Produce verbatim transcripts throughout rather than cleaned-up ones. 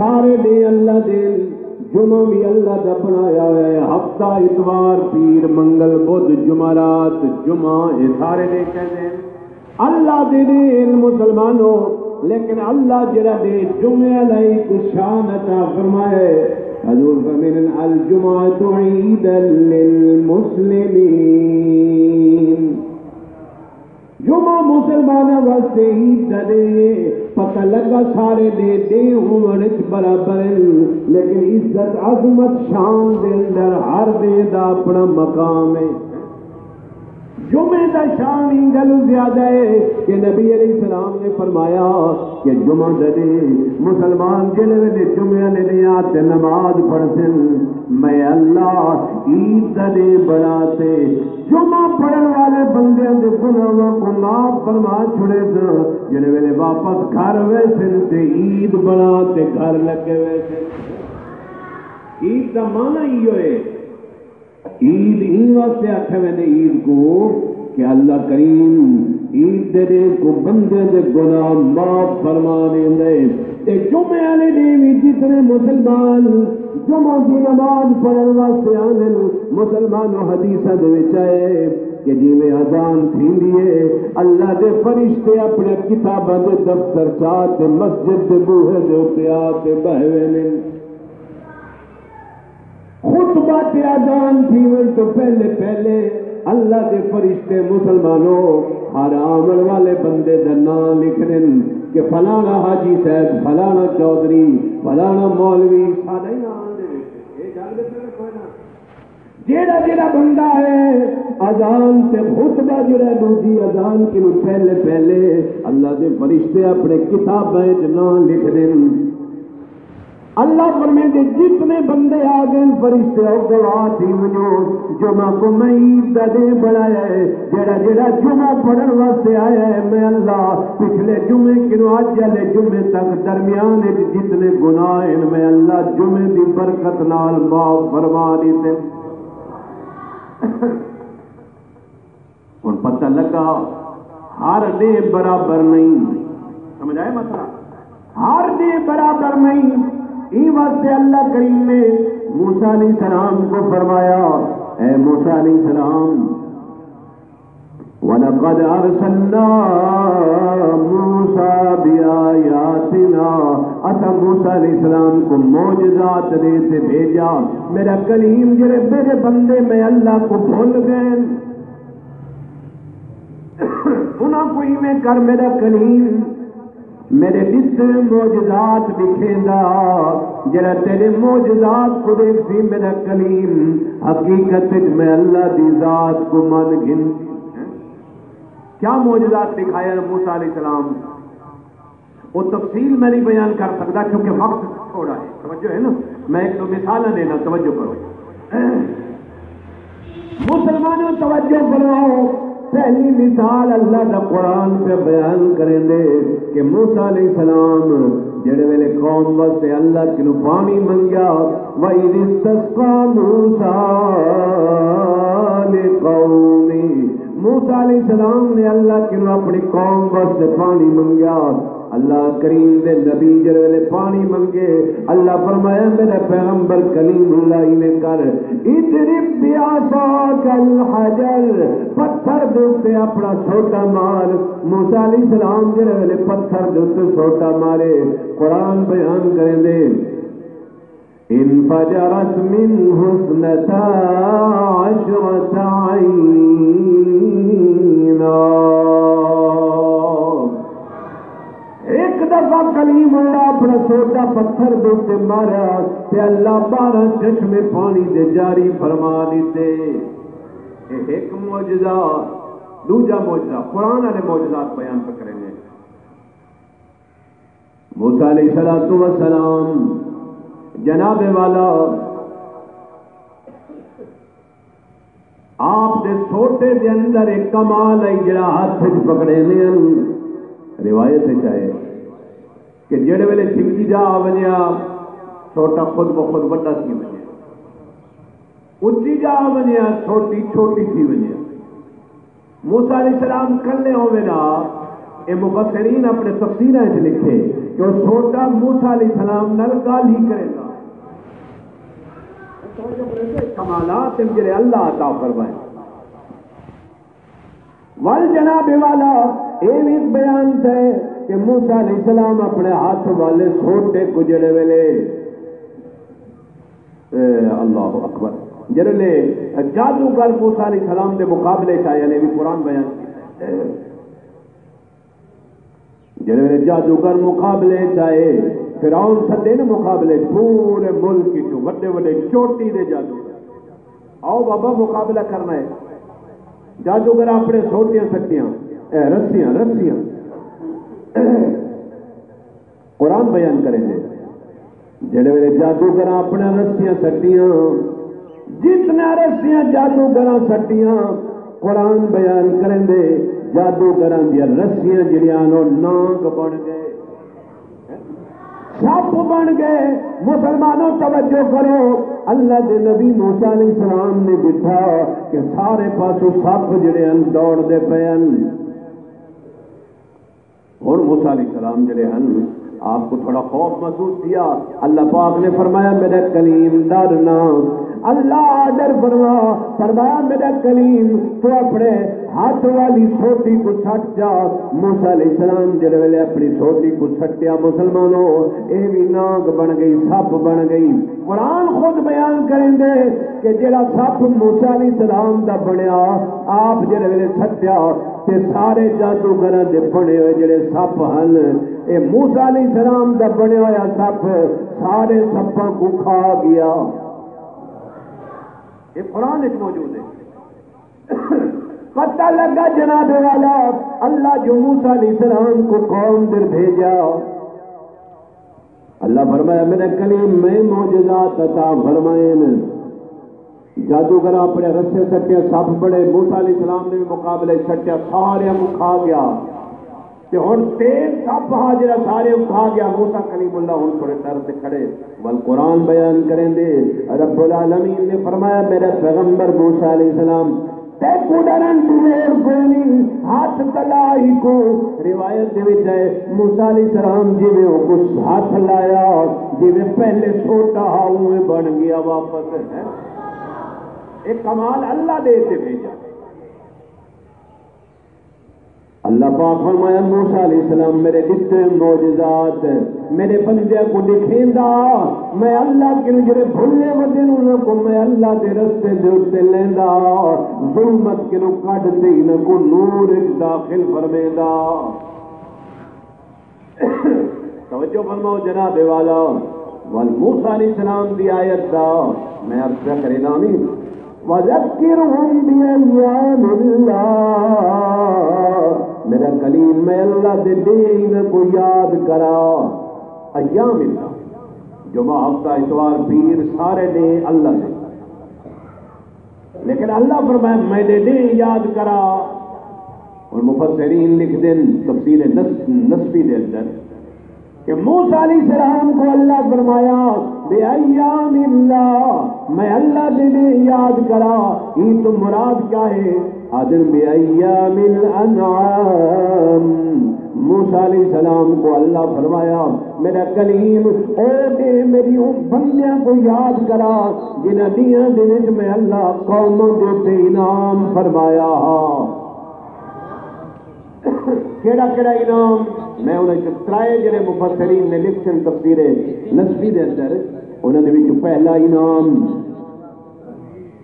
سارے ݙینھ اللہ دے، جمعہ وی اللہ دا بݨایا ہویا ہے۔ ہفتہ، اتوار، پیر، منگل، بدھ، جمعرات، جمعہ، اے سارے ݙینھ کیندے اللہ دے ݙینھ مسلمانو۔ لیکن اللہ جیڑھا ݙینھ جمعے آلا ہے، کوں شان عطا فرمائے۔ حضور فرمیندے، "الجمعۃ عیدا للمسلمین۔" جمعہ مسلماناں واسطے عید دا ݙینھ ہے۔ پتہ لڳا سارے دے ݙینھ ہووݨ اچ برابر ہن، لیکن عزت، عظمت، شان دے اندر ہر ݙینھ دا اپݨا مقام ہے۔ جمعے دا شان ایں ڳالھوں زیادہ ہے کہ نبی علیہ السلام نے فرمایا کہ جمعہ دے ݙینھ مسلمان جیڑھے ویلے جمعے والے ݙینھ آ تے نماز پڑھسن، میں اللہ عید دا ݙینھ بݨا تے جمعہ پڑھݨ والے بندیاں دے گناہاں کوں معاف فرما چھوڑیساں۔ جیڑھے ویلے واپس گھر ویسن تے عید بݨا تے گھر لڳے ویسن۔ عید دا معنی ایہو ہے۔ عید ایں واسطے آکھیا ویندے عید کوں کہ اللہ کریم عید دے ݙینھ کوں بندے دے گناہ معاف فرما ݙیندے۔ تے جمعے والے ݙینھ وی جتنے مسلمان جمعہ دی نماز پڑھݨ واسطے آندن، مسلمانوں، حدیثاں دے وچ آئے کہ جیویں اذان تھیندی ہے، اللہ دے فرشتے اپݨے کتاباں دے دفتر چا تے مسجد دے بوہے دے اتے آ تے ٻہہ ویندن۔ خطبہ تے اذان تھیوݨ توں پہلے پہلے اللہ دے فرشتے، مسلمانو، ہر آوݨ والے بندے دا ناں لکھدن کہ فلانا حاجی صاحب، فلانا چودھری، فلانا مولوی، سارے ناں دے وچ۔ اے جاڳدے پئے کوئی نہ؟ جیڑھا جیڑھا بندہ ہے، اذان تے خطبہ جیڑھا، ݙوجھی اذان کنوں پہلے پہلے اللہ دے فرشتے اپݨے کتاباں وچ ناں لکھدن۔ اللہ فرمیندے، جتنے بندے آ ڳئن، فرشتے، او گواہ تھی ونڄو، جمعہ کوں میں عید دا ݙینھ بݨایا ہے۔ جیڑھا جیڑھا جمعہ پڑھݨ واسطے آیا ہے، میں اللہ پچھلے جمعے کنوں اڄ والے جمعے تک درمیان وچ جتنے گناہ ہن، میں اللہ جمعے دی برکت نال معاف فرما ݙتے۔ ہݨ پتہ لڳا، ہر ݙینھ برابر نہیں۔ سمجھ آئے مسئلہ؟ ہر ݙینھ برابر نہیں۔ ایں واسطے اللہ کریم نے موسیٰ علیہ السلام کوں فرمایا، اے موسیٰ علیہ السلام، وَلَقَدْ أَرْسَلْنَا مُوسَىٰ بِآيَاتِنَا، اساں موسیٰ علیہ السلام کوں معجزات ݙے تے بھیجا۔ میرا کلیم، جیڑھے میرے بندے میں اللہ کوں بھل ڳئن، انہاں کوں ایویں کر میرا کلیم، میرے ݙتے معجزات ݙکھیندا، جیڑھا تیرے معجزات کوں ݙیکھسی میرا کلیم، حقیقت وچ میں اللہ دی ذات کوں من گھنسی۔ کیا معجزات ݙکھایا موسیٰ علیہ السلام؟ وہ تفصیل میں نہیں بیان کر سکدا کیونکہ وقت تھوڑا ہے۔ توجہ ہے نا؟ میں ایک دو مثالاں ݙینا، توجہ کرو۔ مسلمانوں، توجہ فرماؤ، پہلی مثال اللہ دا قرآن پہ بیان کریندے کہ موسیٰ علیہ السلام جیڑھے ویلے قوم واسطے اللہ کنوں پانی منگیا، وَإِذِ اسْتَسْقَىٰ مُوسَىٰ لِقَوْمِهِ، موسیٰ علیہ السلام نے اللہ کنوں اپݨی قوم واسطے پانی منگیا۔ اللہ کریم دے نبی جیڑھے ویلے پانی منگے، اللہ فرمایا، میرا پیغمبر کلیم اللہ ایویں کر، اضرب بعصاک الحجر، پتھر دے اتے اپݨا سوٹا مار۔ موسیٰ علیہ السلام جیڑھے ویلے پتھر دے اتے سوٹا مارے، قرآن بیان کریندے، انفجرت منه اثنتا عشرة عينا۔ ہک دفعہ کلیم اللہ اپݨا سوٹا پتھر دے اتے ماریا تے اللہ بارہ چشمے پانی دے جاری فرما ݙتے۔ اے ہک معجزہ۔ ݙوجھا معجزہ، قرآن والے معجزات بیان پہ کریندے۔ موسیٰ علیہ الصلوٰۃ والسلام جناب والا آپ دے سوٹے دے اندر ایک کمال ہے جڑا ہاتھ وچ پکڑیندے ہن۔ روایت وچ آئے کہ جڑے ویلے جھکی جا ونجیا، سوٹا خود بخود وڈا تھی ونجیا، اچی جا ونجیا، سوٹی چھوٹی تھی ونجیا۔ موسیٰ علیہ السلام کلے ہووے نا، اے مفسرین اپݨے تفسیراں وچ لکھے جو سوٹا موسیٰ علیہ السلام نال ڳالھی کریندا۔ کمالات ہیں جڑے اللہ عطا فرمائے۔ ول جناب والا، اے وی بیان تھے کہ موسیٰ علیہ السلام اپنے ہاتھ والے سوٹے کوں جڑے ویلے، اے اللہ اکبر، جڑے ویلے جادوگر موسیٰ علیہ السلام دے مقابلے چ آئے نے، وی قرآن بیان کیتا ہے۔ جڑے ویلے جادوگر مقابلے چ آئے، فرعون سدے نے مقابلے، پورے ملک چوں وڈے وڈے چوٹی دے جادوگر، آؤ بابا مقابلہ کرنا ہے۔ جادوگر اپنے سوٹیاں سٹیاں، اے رسیاں، رسیاں۔ قرآن بیان کریں دے، جڑے ویلے جادوگراں اپنے رسیاں سٹیاں، جتنے رسیاں جادوگراں سٹیاں، قرآن بیان کریں دے، جادوگراں دیاں رسیاں جڑیاں نو نانگ بن گئے، سپ بن گئے۔ مسلمانوں توجہ کرو، اللہ دے نبی موسیٰ علیہ السلام نے ݙٹھا کہ سارے پاسوں سپ جڑے ہن دوڑ دے پئے ہن۔ ہن موسیٰ علیہ السلام جڑے ہن، آپ کو تھوڑا خوف محسوس تھیا۔ اللہ پاک نے فرمایا، میرا کلیم ڈر نہ۔ اللہ آرڈر فرما، فرمایا، میرا کلیم تو اپنے ہاتھ والی سوٹی کو سٹ جا۔ موسیٰ علیہ السلام جڑے ویلے اپنی سوٹی کو سٹیا، مسلمانوں، اے بھی نانگ بن گئی، سپ بن گئی۔ قرآن خود بیان کریں دے کہ جڑا سپ موسیٰ علیہ السلام دا بنیا، آپ جڑے ویلے سٹیا، تے سارے جادوگراں دے بنے ہوئے جڑے سپ ہن، اے موسیٰ علیہ السلام دا بنیا ہویا سپ سارے سپاں کو کھا گیا۔ یہ قرآن وچ موجود ہے۔ پتہ لگا جناب والا، اللہ جو موسیٰ علیہ السلام کو قوم در بھیجا۔ اللہ فرمایا، میرے کلیم میں معجزات عطا فرمائے نے۔ جادوگر اپنے رسے سٹے، سپ بڑے، موسیٰ علیہ السلام نے بھی مقابلے سٹیا، سارے کو کھا گیا۔ تے ہن تیز سپ ہا جڑا سارے کو کھا گیا۔ موسیٰ کلیم اللہ ہن تھوڑے ڈر تے کھڑے۔ ول قرآن بیان کریں دے، رب العالمین نے فرمایا، میرا پیغمبر موسیٰ علیہ السلام، تیکوں ڈرن دی لوڑ کوئی نہیں، ہتھ تلائی کو۔ روایت دے وچ ہے، موسیٰ علیہ السلام جویں اوکوں ہتھ لایا، جویں پہلے سوٹا ہا، اوویں بن گیا واپس۔ ہے ایک کمال، اللہ دے تے بھیجا۔ اللہ پاک فرمایا، موسیٰ علیہ السلام میرے ݙتے معجزات میرے بندیاں کو ݙکھیندا، میں اللہ کنوں جڑے بھلے ودے نے انہاں کو میں اللہ دے رستے دے اُتے لیندا، ظلمت کنوں کڈھ تے انہاں کو نور اچ داخل فرمیندا۔ توجہ فرماؤ جناب والا، ول موسیٰ علیہ السلام دی آیت دا میں عرض پیا کرے نامی، وذکرہم بایام اللہ، میرا کلیم میں اللہ دے ݙینھ انہاں کو یاد کرا۔ ایام اللہ، جمعہ، ہفتہ، اتوار، پیر، سارے ݙینھ اللہ دے۔ لیکن اللہ فرمایا، میݙے ݙینھ یاد کرا۔ اور مفسرین لکھ دین تفسیر نس-، نسفی دے اندر کہ موسیٰ علیہ السلام کو اللہ فرمایا، بایام اللہ، میں اللہ دے ݙینھ یاد کرا۔ ای تو مراد کیا ہے؟ آدن بایام الانعام۔ موسیٰ علیہ السلام کو اللہ فرمایا، میرا کلیم، او ݙینھ میری اُن بندیاں کو یاد کرا جنہاں ݙینہاں دے وچ میں اللہ قوماں دے اُتے انعام فرمایا ہا۔ کیڑا کیڑا انعام؟ میں انہاں چ ترائے جڑے مفسرین نے لکھن تفسیر نسفی دے اندر، انہاں دے وچ پہلا انعام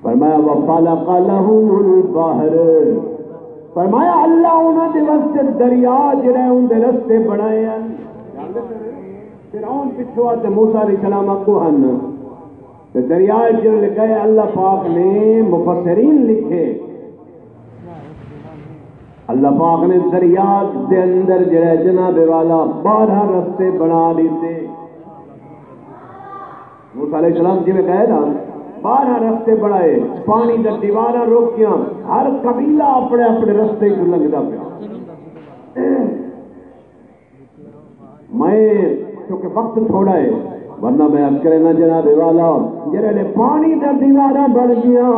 فرمایا، وفلق لهم البحر، فرمایا اللہ انہاں دے واسطے دریا جڑا ہے اون دے رستے بنائے ہیں۔ فرعون پچھو آ تے موسیٰ علیہ السلام اگوں ہن۔ تے دریا جڑے لگائے اللہ پاک نے مفسرین لکھے۔ اللہ پاک نے دریا دے اندر جڑا ہے جناب والا بارہ رستے بنا دیتے۔ موسیٰ علیہ السلام جویں گئے نا، بارہ رستے بݨائے، پاݨی دا دیوارہ رک ڳیا، ہر قبیلہ اپݨے اپݨے رستے چوں لنگھدا پیا۔ میں، کیونکہ وقت تھوڑا ہے، ورنہ میں عرض کرے نا جناب والا، جیڑھے پاݨی دا دیوارہ بݨ ڳیا،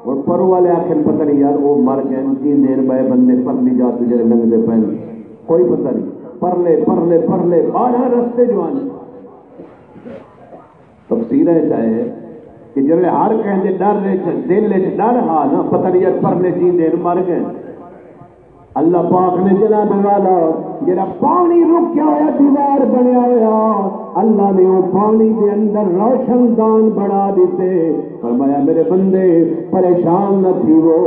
ہݨ پروں والے آکھن پتہ نہیں یار، او مر ڳئے، کیں دیر ٻئے بندے پرلی جا توں جیڑھے لنگھدے پئن، کوئی پتہ نہیں۔ پرلے پرلے پرلے بارہ رستے جو ہن۔ تفسیراں وچ آئے کہ جیڑھے ہر کہیں دے ڈر وچ، دل وچ ڈر ہا نا، پتہ نہیں یار پرلے جیندے ہن مر گئے۔ اللہ پاک نے جناب والا جیڑھا پانی رکیا ہویا، دیوار بنیا ہویا، اللہ نے وہ پانی دے اندر روشن دان بنا دیتے۔ فرمایا، میرے بندے، پریشان نہ تھیوو،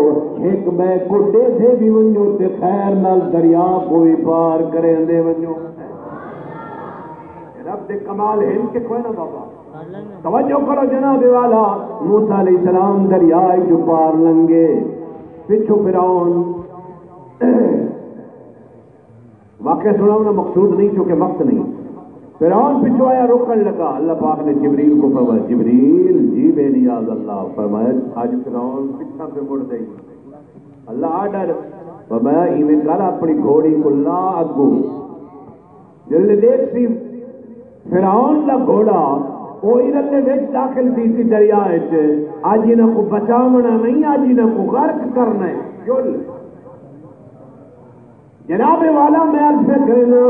ہک بے کو ڈیدھے بھی ونجو تے خیر نال دریا کو بھی پار کریں دے ونجو۔ رب دے کمال ہن کہ کوئی نہ بابا۔ توجہ کرو جناب والا، موسیٰ علیہ السلام دریا جو پار لنگے، پچھو فرعون۔ واقعہ سناؤ نا، مقصود نہیں، چونکہ وقت نہیں۔ فرعون پچھو آیا، روکن لگا۔ اللہ پاک نے جبریل کو فرمایا، جبریل، جی بے نیاز اللہ، فرمایا، اج فرعون پچھا پہ مڑ گئی۔ اللہ آرڈر، فرمایا، ایویں کر، اپنی گھوڑی کو لا اگو۔ جلے دیکھ سی فرعون دا گھوڑا، او ارلے وچ داخل تھی سی دریا وچ۔ اج انہاں کو بچاونا نہیں، اج انہاں کو غرق کرنا ہے۔ چل۔ جناب والا، میں عرض پہ کرنا،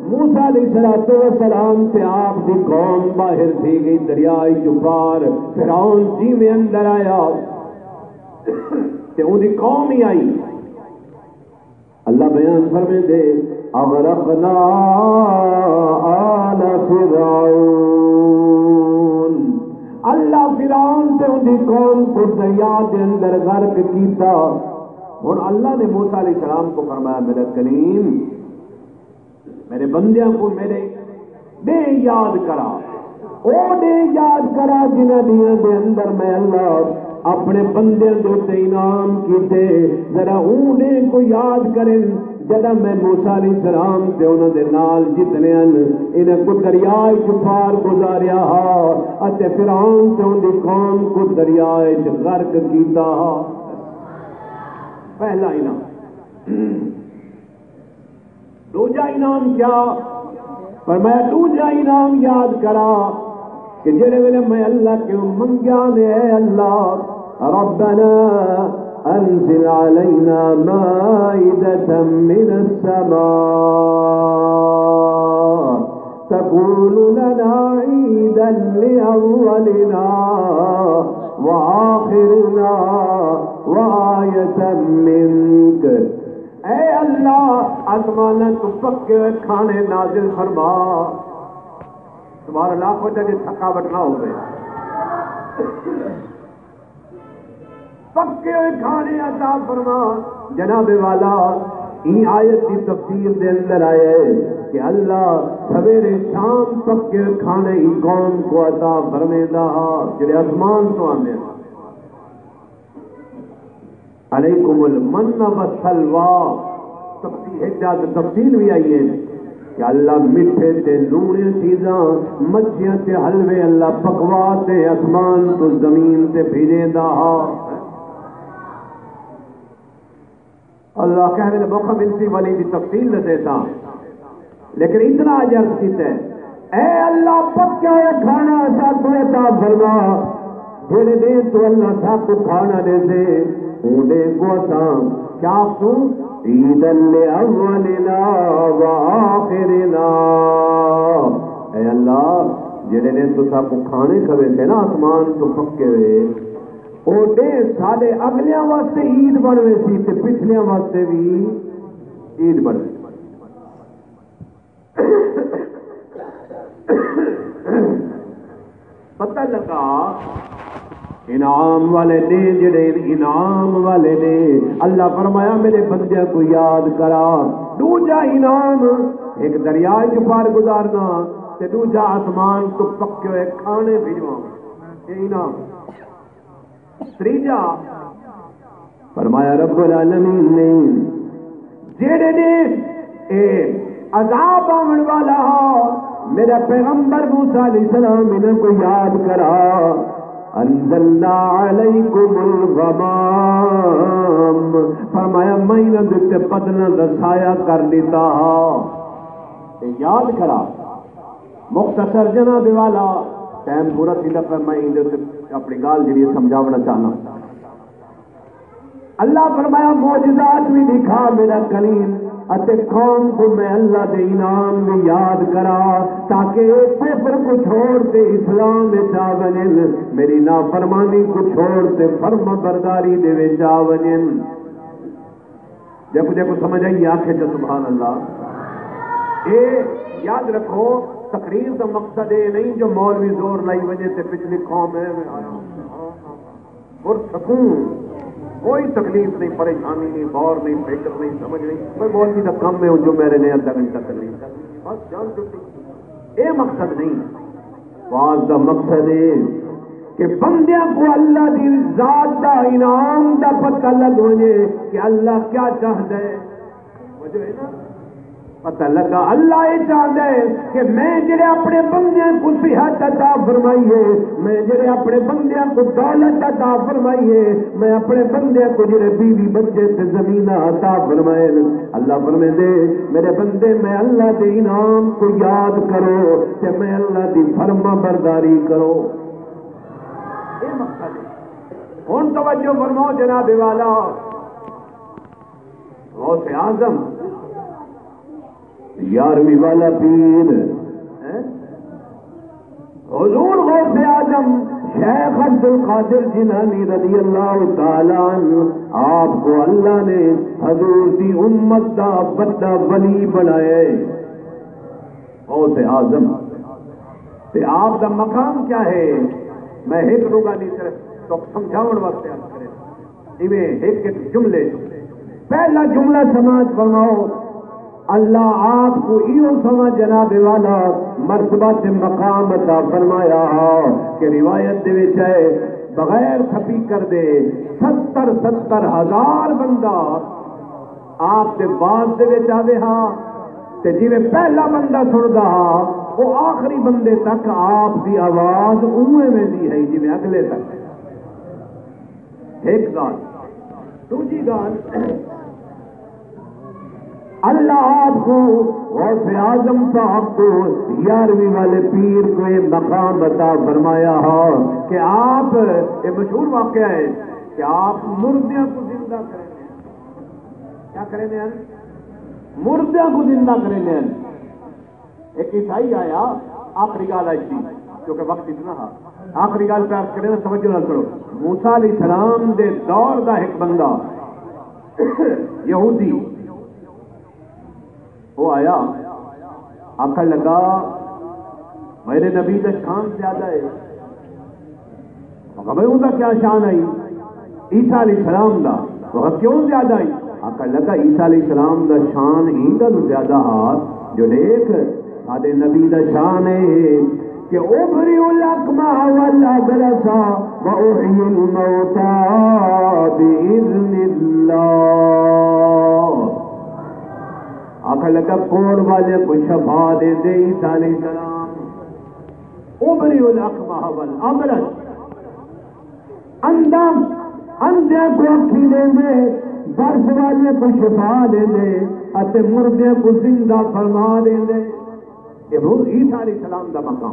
موسیٰ علیہ الصلوۃ والسلام تے آپ دی قوم باہر تھی گئی دریا جو پار۔ فرعون جی میں اندر آیا تے اون دی قوم ہی آئی۔ اللہ بیان فرمیندے، اغرقنا آل فرعون۔ اللہ فرعون تے اوندی قوم کو دریا دے اندر غرق کیتا۔ ہن اللہ نے موسیٰ علیہ السلام کو فرمایا، میرا کلیم، میرے بندیاں کو میرے ݙینہہ یاد کرا، او ݙینہہ یاد کرا جنہاں ݙینہاں دے اندر میں اللہ اپݨے بندیاں دے اتے انعام کیتے۔ ذرا اوں ݙینہہ کو یاد کرن جݙاں میں موسیٰ علیہ السلام تے انہاں دے نال جتنے ہن، انہاں کو دریا اچ پار گزاریا ہا اتے فرعون تے اوندی قوم کو دریا اچ غرق کیتا ہا۔ پہلا انعام۔ ݙوجھا انعام کیا؟ فرمایا، ݙوجھا انعام یاد کرا کہ جیڑھے ویلے میں اللہ کوں منگیا نے، اے اللہ، ربنا انزل علینا مائدة من السماء تكون لنا عيدا لأولنا وآخرنا وآية منك۔ اے اللہ، آسماناں توں پکے ہوئے کھانے نازل فرما۔ سبحان اللہ، آکھو چا جے تھکاوٹ نہ ہووے۔ پکے ہوئے کھانے عطا فرما۔ جناب والا، ایں آیت دی تفسیر دے اندر آیا ہے کہ اللہ سویرے شام پکے ہوئے کھانے ایں قوم کو عطا فرمیندا ہا، جڑے آسمان توں آندے ہن۔ علیکم المن والسلویٰ۔ تفصیل، ہک جا تے تفصیل وی آئی ہے کہ اللہ مٹھے تے لوݨیاں چیزاں، مچھیاں تے حلوے اللہ پکوا تے آسمان توں زمین تے بھیجیندا ہا۔ اللہ کہیں ویلے موقع ملسی ولی دی تفصیل ݙسیساں۔ لیکن اتنا اج عرض کیتا ہے، اے اللہ، پکیا ہویا کھانا ساکوں عطا فرما۔ جیڑھے ݙینہہ توں اللہ ساکوں کھانا ݙیندے، اوں ݙینہہ کوں اساں کیا آکھسوں؟ عیدا لأولنا وآخرنا۔ اے اللہ، جیڑھے ݙینہہ توں ساکوں کھانے کھویسے نا آسمان توں پکے ہوئے، او ݙینہہ ساݙے اڳلیاں واسطے عید بݨ ویسی تے پچھلیاں واسطے وی عید بݨ ویسی۔ پتہ لگا، انعام والے ݙینہہ جڑے، انعام والے ݙینہہ، اللہ فرمایا، میرے بندیاں کو یاد کرا۔ ݙوجھا انعام، ہک دریا چ پار گزارنا، تے ݙوجھا آسمان توں پکے ہوئے کھانے بھجواوݨ۔ اے انعام۔ تریجا، فرمایا رب العالمین نے، جیڑھے ݙینہہ اے عذاب آوݨ والا ہا، میرا پیغمبر موسیٰ علیہ السلام انہاں کو یاد کرا، انزلنا علیکم الغمام، فرمایا میں انہاں دے تے بدلاں دا سایہ کر ݙتا ہا۔ تے یاد کرا، مختصر جناب والا، ٹائم پورا تھیندا پیا، میں ایندے تے اپݨی ڳالھ جیڑھی ہے سمجھاوݨا چاہنا۔ اللہ فرمایا، معجزات وی ݙکھا میرا کلیم، اتے قوم کوں میں اللہ دے انعام وی یاد کرا، تاکہ اے کفر کوں چھوڑ تے اسلام وچ آ ونڄن، میݙی نافرمانی کوں چھوڑ تے فرمانبرداری دے وچ آ ونڄن۔ جیکوں جیکوں سمجھ آئی آکھے تے سبحان اللہ۔ اے یاد رکھو، تقریر دا مقصد اے نہیں جو مولوی زور لائی ونڄے تے پچھلی قوم ایویں آیا پر سکون، کوئی تکلیف نہیں، پریشانی نہیں، غور نہیں، فکر نہیں، سمجھ نہیں۔ کوئی مولوی دا کم ہے جو میرے نے ادھا گھنٹہ تقریر کر، بس جان چھٹی۔ اے مقصد نہیں۔ واز دا مقصد ہے کہ بندیاں کو اللہ دی ذات دا انعام دا پتہ لگ ونڄے کہ اللہ کیا چاہدا ہے۔ وجہ ہے نا؟ پتہ لگا، اللہ اے چاہندا ہے کہ میں جڑے اپنے بندیاں کو صحت عطا فرمائی ہے، میں جڑے اپنے بندیاں کو دولت عطا فرمائی ہے، میں اپنے بندیاں کو جڑے بیوی بچے تے زمیناں عطا فرمائے نے، اللہ فرمیندے، میرے بندے، میں اللہ دے انعام کو یاد کرو تے میں اللہ دی فرما برداری کرو۔ اے مقصد ہے۔ ہن توجہ فرماؤ جناب والا، غوث اعظم، یارویں والا پیر، ہیں؟ حضور غوث اعظم شیخ عبدالقادر جیلانی رضی اللہ تعالی عنہ، آپ کو اللہ نے حضور دی امت دا وڈا ولی بنایا ہے۔ غوث اعظم تے آپ دا مقام کیا ہے؟ میں ہک ݙو ڳالھیں صرف تہاکوں سمجھاوݨ واسطے عرض کرے۔ جیویں ہک ہک جملے، پہلا جملہ سماعت فرماؤ، اللہ آپ کو ایہو سواں جناب والا مرتبہ تے مقام عطا فرمایا ہا کہ روایت دے وچ ہے، بغیر سپیکر دے ستر ستر ہزار بندہ آپ دے واز دے وچ آوے ہا، تے جیویں پہلا بندہ سݨدا ہا، او آخری بندے تک آپ دی آواز اونویں ویندی ہئی جیویں اڳلے تک۔ ہک ڳالھ۔ ݙوجھی ڳالھ، اللہ آپ کو، غوث اعظم صاحب کو، یارویں والے پیر کو یہ مقام عطا فرمایا ہا کہ آپ، یہ مشہور واقعہ ہے کہ آپ مردیاں کو زندہ کریں۔ کیا کریندے ہن؟ مردیاں کوں زندہ کریندے ہن۔ ہک عیسائی آیا، آخری ڳالھ آئی سی، کیونکہ وقت اتنا ہا۔ آخری ڳالھ پیا عرض کرے نا، توجہ نال سݨو۔ موسیٰ علیہ السلام دے دور دا ہک بندہ، یہودی، او آیا، آکھݨ لڳا، میݙے نبی دا شان زیادہ ہے۔ آکھا، بھئی، اوندا کیا شان ہئی؟ عیسیٰ علیہ السلام دا۔ آکھا، کیوں زیادہ ہئی؟ آکھݨ لڳا، عیسیٰ علیہ السلام دا شان ایں ڳالھوں زیادہ ہا جو ݙیکھ، ساݙے نبی دا شان اے کہ ابرئ الاکمہ والابرص و احیی الموتی باذن اللہ۔ آکھݨ لڳا، کوڑھ والیاں کوں شفا ݙیندے عیسیٰ علیہ السلام۔ ابرئ الاکمہ والابرص، اندھا، اندھیاں کوں اکھیں ݙیندے، برص والیاں کوں شفا ݙیندے، اتے مردیاں کوں زندہ فرما ݙیندے۔ اے حضور عیسیٰ علیہ السلام دا مقام۔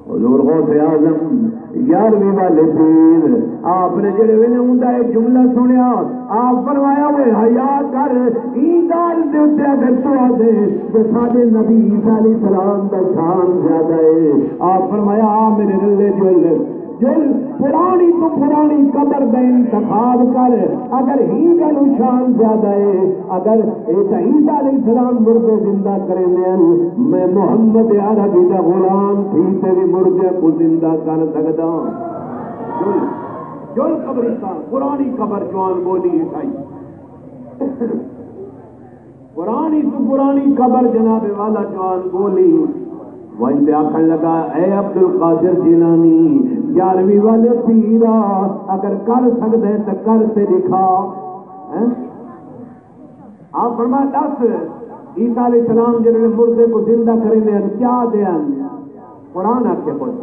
حضور غوث اعظم یارویں والے پیر، آپ نے جڑے ویلے اوندا اے جملہ سنیا، آپ فرمایا، اوئے حیا کر، ایں ڳالھ دے اتے اگر تو آدھے جو ساݙے نبی عیسیٰ علیہ السلام دا شان زیادہ ہے، آپ فرمایا، آ میݙے رلے جل، جل پراݨی توں پراݨی قبر دا انتخاب کر، اگر ہی ڳالھوں شان زیادہ ہے، اگر اے تاں عیسیٰ علیہ السلام مردے زندہ کریندے ہن، میں محمد عربی دا غلام تھی تے وی مردیاں کوں زندہ کر سڳداں۔ جل، جل قبرستان، پراݨی قبر، جوان ٻولی عیسائی۔ پراݨی توں پراݨی قبر جناب والا جوان ڳولی۔ ونڄ تے آکھݨ لڳا، اے عبدالقادر جیلانی، یارویں والے پیرا، اگر کر سڳدیں تاں کر تے ݙکھا۔ ہیں؟ آپ فرمایا، ݙس، عیسیٰ علیہ السلام جیڑھے مردے کوں زندہ کریندے ہن، کیا آہدے ہن؟ قرآن آکھے خود۔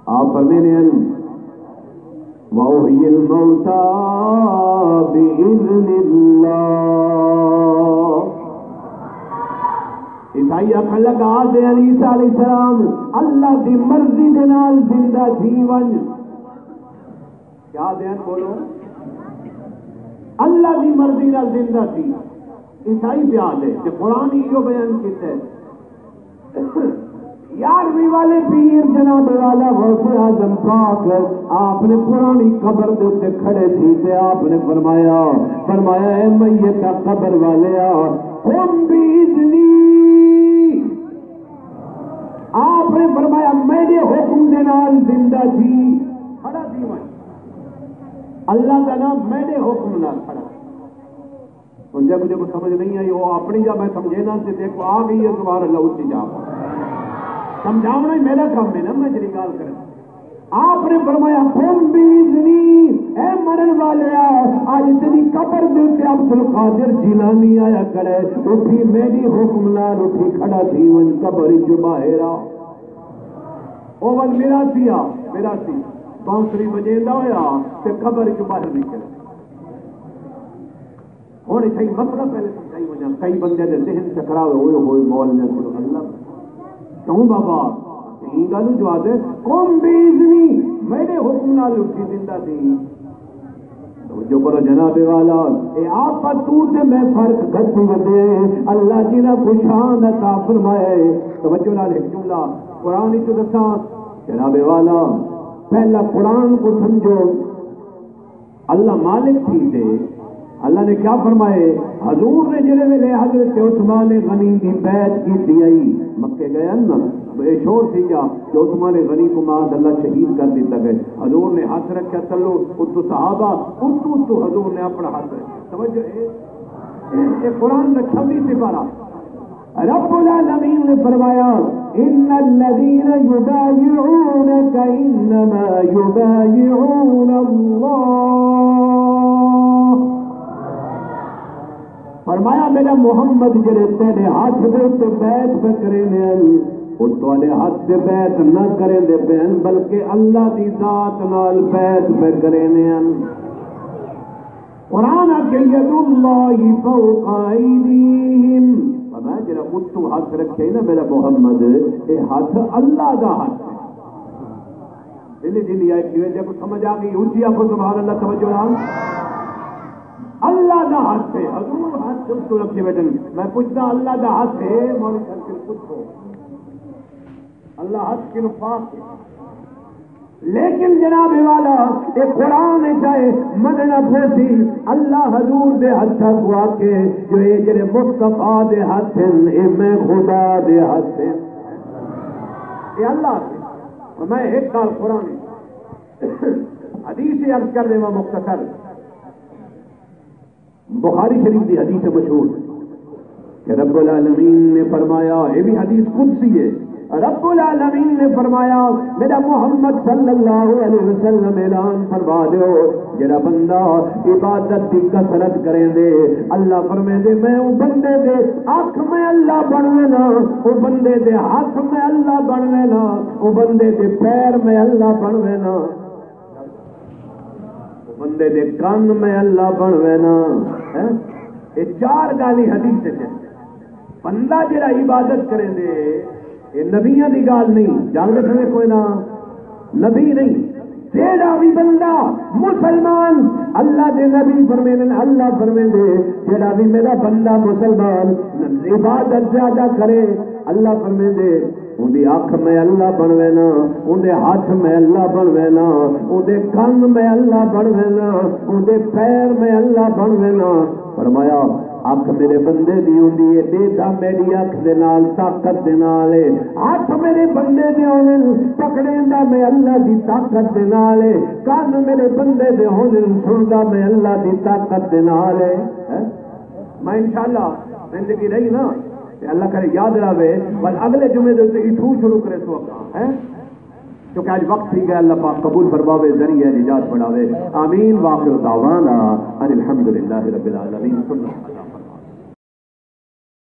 آپ فرمیندے ہن، وَأُحْيِي الْمَوْتَىٰ بِإِذْنِ اللَّهِ۔ عیسائی آکھݨ لڳا، آہدے ہن عیسیٰ علیہ السلام، اللہ دی مرضی دے نال زندہ تھی ونڄ۔ کیا آہدے ہن؟ بولو۔ اللہ دی مرضی نال زندہ تھی۔ عیسائی پیا ݙے تے قرآن ایہو بیان کیتے۔ یارویں والے پیر جناب والا غوث اعظم پاک آپ نے پرانی قبر دے اُتے کھڑے تھی تے آپ نے فرمایا، فرمایا، اے میت قبر والیا، قم باذنی۔ آپ نے فرمایا، میرے حکم دے نال زندہ تھی، کھڑا تھی ونڄ۔ اللہ دا نام میرے حکم نال کھڑا۔ ہن جے کجھ کوں سمجھ نہیں آئی، او اپݨی جا میں سمجھینا تے ݙیکھو آ ڳئی ہے، سبحان اللہ، اُچی جا۔ سمجھاوݨا ہی میرا کم ہے نا، میں جیڑھی ڳالھ کراں۔ آپ نے فرمایا، قم باذنی، اے مرݨ والیا، اڄ تیݙی قبر دے اُتے عبدالقادر جیلانی آیا کھڑے، اٹھی میݙی حکم نال اٹھی کھڑا تھی ونڄ، قبر اچوں ٻاہر آ۔ او ول میراثی آ، میراثی بانسری وڄیندا ہویا تے قبر اچوں ٻاہر نکل۔ ہݨ اتھائیں مسئلہ پہلے سمجھائی ونڄاں، کئی بندے دے ذہن چکراوے ہوئے ہوئے مول نے کوں اللہ کیوں بابا؟ ایں ڳالھ جواب ہے، قم باذنی، میرے حکم نال اٹھی زندہ تھی۔ توجہ کرو جناب والا، اے آپت تو تے میں فرق گھٹی ودے، اللہ جنہاں کوں شان عطا فرمائے۔ توجہ نال ہک جملہ قرآن وچ دساں جناب والا، پہلا قرآن کوں سمجھو۔ اللہ مالک تھی تے اللہ نے کیا فرمائے؟ حضور نے جڑے ویلے حضرت عثمان غنی دی بیعت کیتی آئی، مکے گئے ہن نا، اے شور تھی گیا کہ عثمان غنی کو معاذ اللہ شہید کر دیتا گئے۔ حضور نے ہاتھ رکھیا تلو، اتو صحابہ، اتو اتو حضور نے اپنا ہاتھ رکھیا۔ توجہ ہے، اے، اے قرآن رکھیا بھی سپارہ۔ رب العالمین نے فرمایا، ان الذین یبایعونک انما یبایعون اللہ۔ فرمایا، میرا محمد جڑے تیرے ہاتھ دے اُتے بیعت پہ کریندے ہن، او تہاݙے ہاتھ دے بیعت نہ کریندے پئے ہن، بلکہ اللہ دی ذات نال بیعت پہ کریندے ہن۔ قرآن آکھے، ید اللہ فوق ایدیہم، فرمایا جڑا اتوں ہتھ رکھے نا میرا محمد، اے ہتھ اللہ دا ہتھ ہے۔ ڈھلی ڈھلی آئی تھی ویندے، کچھ سمجھ آ گئی؟ اچی آکھو سبحان اللہ، توجہ نال۔ اللہ دا ہتھ ہے، حضور ہتھ اتوں رکھے ویندے۔ میں پوچھدا، اللہ دا ہتھ ہے؟ مولوی صاحب کوں پوچھو۔ اللہ ہتھ کنوں پاک ہے۔ لیکن جناب والا، اے قرآن وچ آئے، مننا پوسی، اللہ حضور دے ہتھاں کوں آکھے جو اے جڑے مصطفیٰ دے ہتھ ہن، اے میں خدا دے ہتھ ہن۔ اے اللہ آکھے۔ میں ہک ڳالھ قرآن وچ حدیث عرض کر ݙیواں مختصر۔ بخاری شریف دی حدیث مشہور کہ رب العالمین نے فرمایا، یہ بھی حدیث قدسی ہے، رب العالمین نے فرمایا، میرا محمد صلی اللہ علیہ وسلم اعلان فرما دیو، جڑا بندہ عبادت دی کثرت کریندے، اللہ فرمیندے، میں او بندے دے اکھ میں اللہ بݨوینا، او بندے دے ہتھ میں اللہ بݨوینا، او بندے دے پیر میں اللہ بݨوینا۔ بندے دے کن میں اللہ بݨوینا، ہیں؟ اے چار ڳالھیں حدیث وچ ہن۔ بندہ جڑا عبادت کریندے، اے نبیاں دی ڳالھ نہیں، جانگدے سمجھ کوئی نہ، نبی نہیں۔ جیڑا بھی بندہ مسلمان، اللہ دے نبی فرمیندن، اللہ فرمیندے، جیڑا بھی میرا بندہ مسلمان عبادت زیادہ کرے، اللہ فرمیندے، اوندی اکھ میں اللہ بݨوینا، اوندے ہتھ میں اللہ بݨوینا، اوندے کن میں اللہ بݨوینا، اوندے پیر میں اللہ بݨوینا۔ فرمایا، اکھ میرے بندے دی ہوندی ہے، ݙیہدا میݙی اکھ دے نال، طاقت دے نال ہے۔ ہتھ میرے بندے دے ہوندن، پکڑیندا میں اللہ دی طاقت دے نال ہے۔ کن میرے بندے دے ہوندن، سݨدا میں اللہ دی طاقت دے نال ہے۔ ہیں؟ میں انشاءاللہ زندگی رہی نا، تے اللہ کرے یاد رہے، ول اڳلے جمعے دے اتے اتھوں شروع کریسوں اپݨا، ہیں؟ کیونکہ اڄ وقت تھی ڳیا، اللہ پاک قبول فرماوے، ذریعہ نجات بݨاوے۔ آمین۔ وآخر دعوانا ان الحمدللہ رب العالمین۔ ثم السلام۔